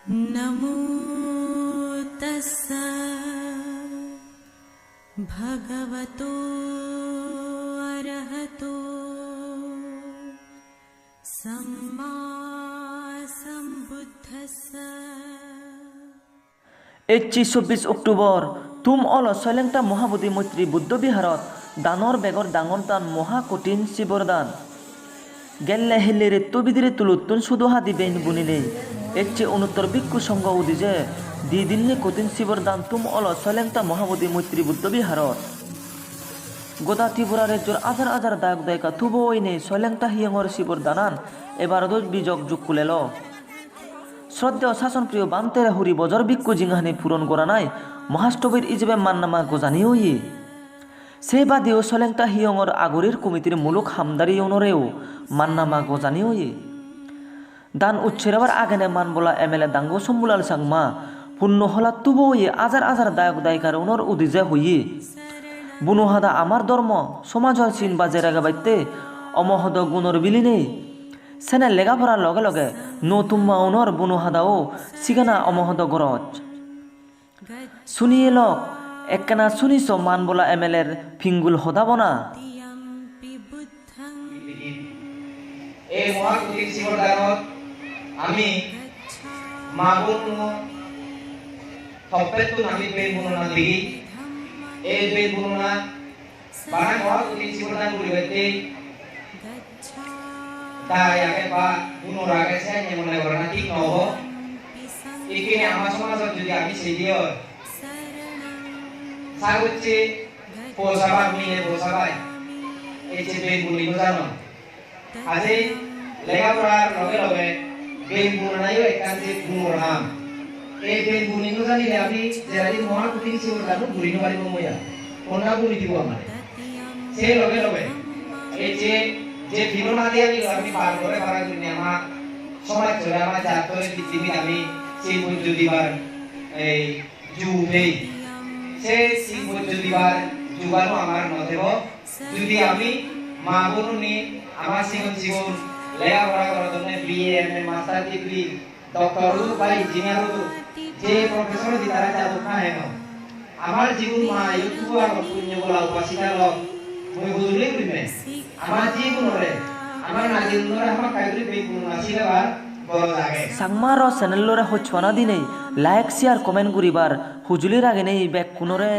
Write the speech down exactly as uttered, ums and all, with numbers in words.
नमो तस्स भगवतो अरहतो सम्मा सम्बुद्धस्स। Ecche chobbish October, Tumaulo Soilengta Mahabodhi Moitri Buddho Biharot danor begor dangor dan Moha Kothin Sibor Dan. Gelle hille retto bidire tulottun sudo hadi bein buninei. Ecche unottor bhikkhu songho udije di dinne Kothin Sibor Dan Tumaulo Soilengta Mahabodhi Moitri Buddho Biharot. Goda Tripura rejjor ajar ajar dayok dayika tubo oinei Soilengta Hiyongor Sibor Danan ebarodo bijok jukkul elo. Shroddheyo Sason Priyo Bhantere huri bojor bhikkhu jinghani puron goranai Mahastobir ijebe mannama gojani oye. Se badeyo Soilengta Hiyongor agorir committee-r muluk hamdariunoreo mannama gojani oye. Dan uccherebar agene Manbola M L A Dangu Shambhulal Changma punno holat tubo oye ajar ajar dayok dayikarunor udije hoye, buno hada amar dhormo somajor sin baje ragebatte omohodo gunor bilinei. Sene lega porar loge loge nuo tummaunor buno hadao sigana omohodo goroj. Suni elok, ekkena suni so Manbola M L A-r pingul hodabona. Ei Moha Kothin Sibor Danot ami ma bonunor hoppettun ami bein bunona degi. Ei bein bunona bana Moha Kothin Sibor Dan guribatte dai age ba gunor age, se anye mone gorana thik no obo. Ikkine ama somajot jodi ami sei di oi, sagocche po sabar, mile po sabai, ecche bein buni no jano. Ajei lega porar loge loge bein bunanayo ekkan je gunor ham. Ei bein buni no janile ami jeradi Moha Kothin Sibor Dano guri no paribo moya. Honna buni dibo amare? Se loge loge ei je, je philona diyani ami bar gore para gurinei ama somajjore, ama jattore, pittimit ami sei pojjo dibar ei jug nei. Se sei pojjo dibar jugano amar no thebo. Judi ami ma bonune ama sigon sigon lega pora gorodonne B A, M A, master degree, doctor odo ba engineer odo, je profession odi tara jadok na heno, amar jigun ma iyo tubo agon punyo bola upasika lok, mui hujuli gurinei ama jigunore, amar najigunore hamakkai guri bekkun ma silebar goroj age. Changma Ro channel-ore hojpana dinei like, share, comment guribar hujuli raginei bekkunore.